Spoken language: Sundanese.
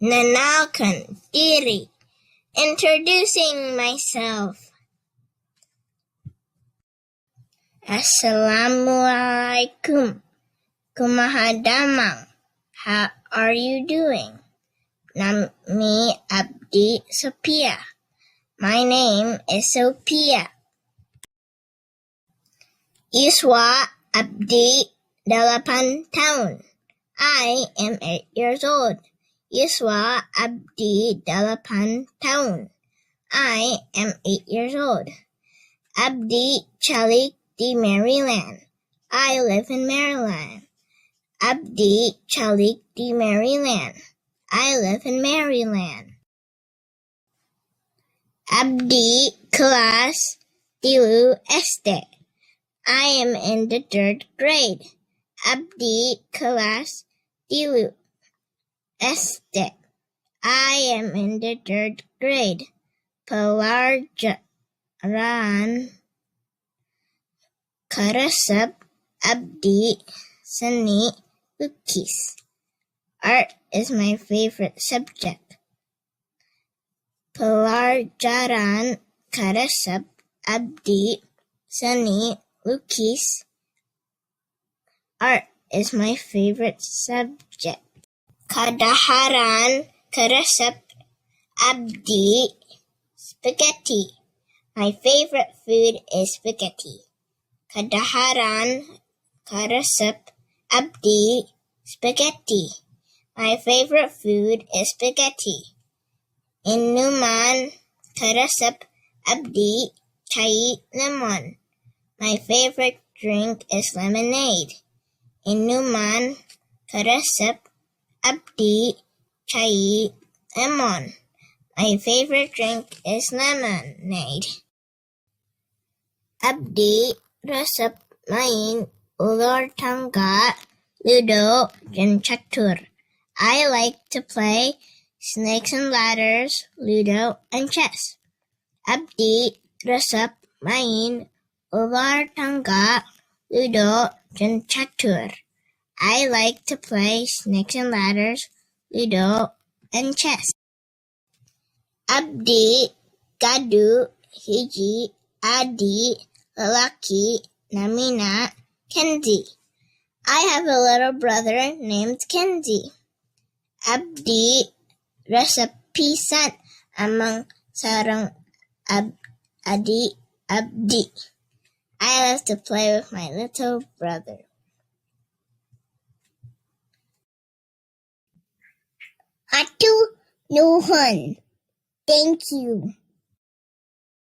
Mengenalkan diri. Introducing myself. Assalamualaikum. Kumaha damang. How are you doing? Nami abdi Sophia. My name is Sophia. Yuswa abdi delapan taun. I am 8 years old. Yuswa abdi delapan taun. I am 8 years old. Abdi calik di Maryland. I live in Maryland. Abdi calik di Maryland. I live in Maryland. Abdi kelas tilu SD. I am in the third grade. Abdi kelas tilu SD. I am in the third grade. Pelajaran karesep abdi seni lukis. Art is my favorite subject. Pelajaran karesep abdi seni lukis. Art is my favorite subject. Kadaharan karesep abdi spaghetti. My favorite food is spaghetti. Kadaharan karesep abdi spaghetti. My favorite food is spaghetti. Inuman karesep abdi cai lemon. My favorite drink is lemonade. Inuman karesep abdi cai lemon. My favorite drink is lemonade. Abdi resep main ular tangga, ludo, jeung catur. I like to play snakes and ladders, ludo, and chess. Abdi resep main ular tangga, ludo, jeung catur. I like to play snakes and ladders, ludo, and chess. Abdi gaduh hiji adi lalaki namina Kenzie. I have a little brother named Kenzie. Abdi resep pisan ameng sareng adi abdi. I love to play with my little brother. Hatur nuhun. Thank you.